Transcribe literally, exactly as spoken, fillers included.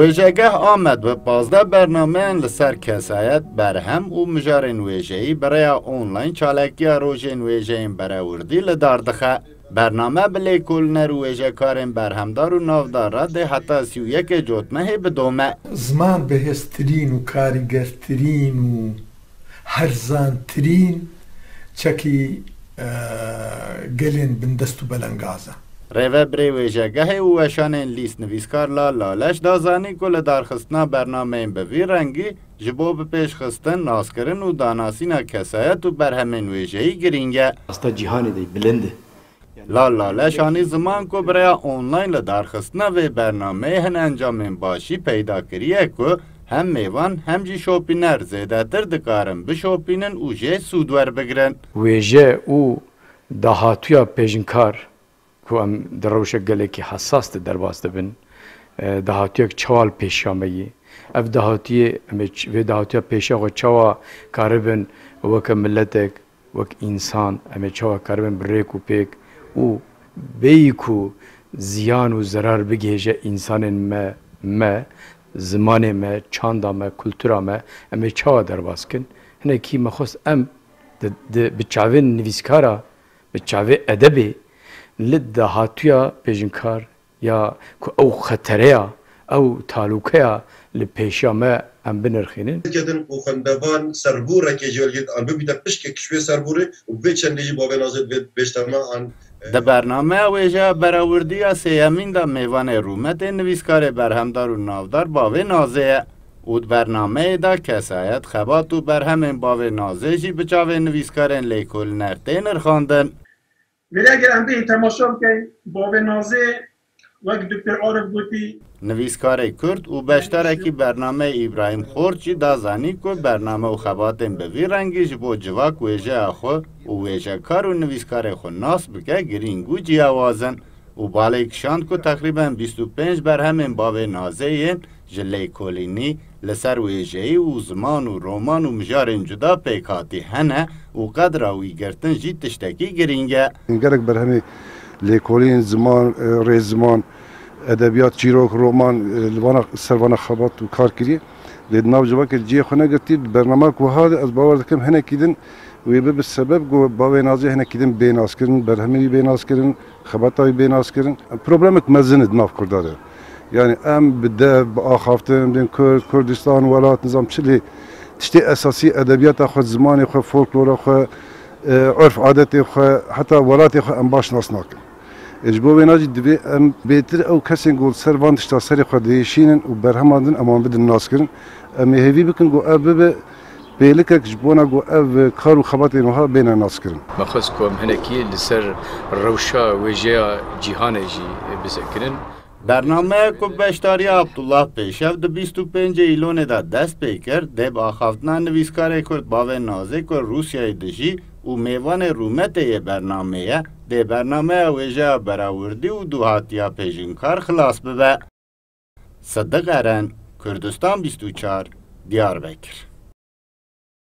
Wêjegeh Amed bi pazdeh bernameyan li ser kesayet, berhem û mijarên wêjeyî bi rêya online çalakiya rojên wêjeyên berewrdî li dar dixe. Bername bi lêkolîner û wêjekarên berhemdar û navdar re dê heta sî û yekê Cotmehê bidome. Ziman bihêztirîn û karîgertirîn û herzantirîn çekî, e, gelên bindest û belengaz e. Rêvebirê wêjegehê û weşanên lîst nivîskar Lal Laleş da zanîn ku li darxistina bernameyên bi vî rengî ji bo bi pêş xistin, naskirin û danasîna kesayet û berhemên wêjeyî girîng e. Asta cîhanê de bilind e. Lal Laleş anî ziman ku bi rêya online li darxistina vê bernameyê hin encamên baş jî peyda kiriye ku hem mêvan hem jî şopîner zêdetir dikarin bişopînin û jê sûd werbigirin. Wêje û dahatûya pêjinkar ku em di rewşek gelekî hesas de derbas dibin, e, dahatûyek çawa li pêşiya me yî? Ev dahatûyê, em ê ç-, vê dahatûya pêşiya xwe çawa karibin weke miletek, wek însan, em ê çawa karibin bi rêk û pêk û bêyî ku ziyan û zerar bigihêje însanên me, me, zimanê me, çanda me, kultura me, em ê çawa derbas kin? Hinekî me xwest em di, di, bi çavên nivîskara, bi çavê edebê li dahatûya pêjinkar ya ku ew xetereya, ew talûkeya li pêşiya me em binirxînin. Kedin û xwendevan serbûrekê ji wêlgêt an bibîte pişkek ji wê serbûrê û vê çendê jî bavê nazê divê bêşteme an, e, Di bernameya wêjeya berawirdiya sêyemîn de mêvanê rûmetê nivîskarê berhemdar û navdar bavê nazê ye û di bernameyê de kesayet, xebat û berhemên bavê nazê jî bi çavê nivîskarên lêkolîner tê nirxandin. Vêrê eger em bêyî temaşa bikeyn, bavê Nazê, wek Doktor Arif gotî, Nivîskarê Kurd û beşdarekî bernameyê Îbrahîm Xort jî da zanîn ku bername û xebatên bi vî rengî ji bo civak wêjeya xwe û wêjekar û nivîskarê xwe nas bike, girîng û ciyawaz in û balê kişand ku teqrîben bîst û pênc berhemên bavê Nazê yên ji lêkolînî, li ser wêjeyî û ziman û roman û mijarên cuda pêkhatî hene û qedra wî girtin jî tiştekî girîng e. Gelek berhemê lêkolîn, ziman, e, rêziman, edebiyat, çîrok, roman, e, li vana, ser vana xebat û kar kiriye. Lê di nav civakê cihê xwe negirtî, di bernama ku wiha de ez bawer dikim hinekî din wê bibe sebeb ku bavê Nazê hinekî din bê naskirin, berhemê wî bê naskirin, xebata wî bê naskirin. Problemek mezin e di nav Kurda de. Yani em bi dev, bi axaftin, bên Kurd, Kurdistan, welat, nizam çi lê tiştê esasî edebiyata xwe, zimanê xwe, folklora xwe, e, urf adetê xwe, heta welatê xwe em baş nas nakin. E, ji bo wêna jî divê em bêtir ew kesên ku li ser van tişta serê xwe diêşînin û berheman din em wan bidin naskirin. Em ê hêvî bikin ku ev bibe pêlikek ji bona ku ev kar û xebatên wiha bêne naskirin. Me xwest ku em hinekî li ser rewşa wêjeya cîhanê jî bisekinin. Bernameya ku beşdariya Abdullah Pêşev di bîst û pêncê Îlonê de dest pê kir, dê bi axaftina nivîskarê Kurd bavê Nazê ku Rûsyayê dijî û mêvanê rûmetê yê bernamê ye, dê bernameya wêjeya berawurdî û duhatiya pêjinkar xilas bibe. Sidiq Eren, Kurdistan bîst û çar, Diyarbekir.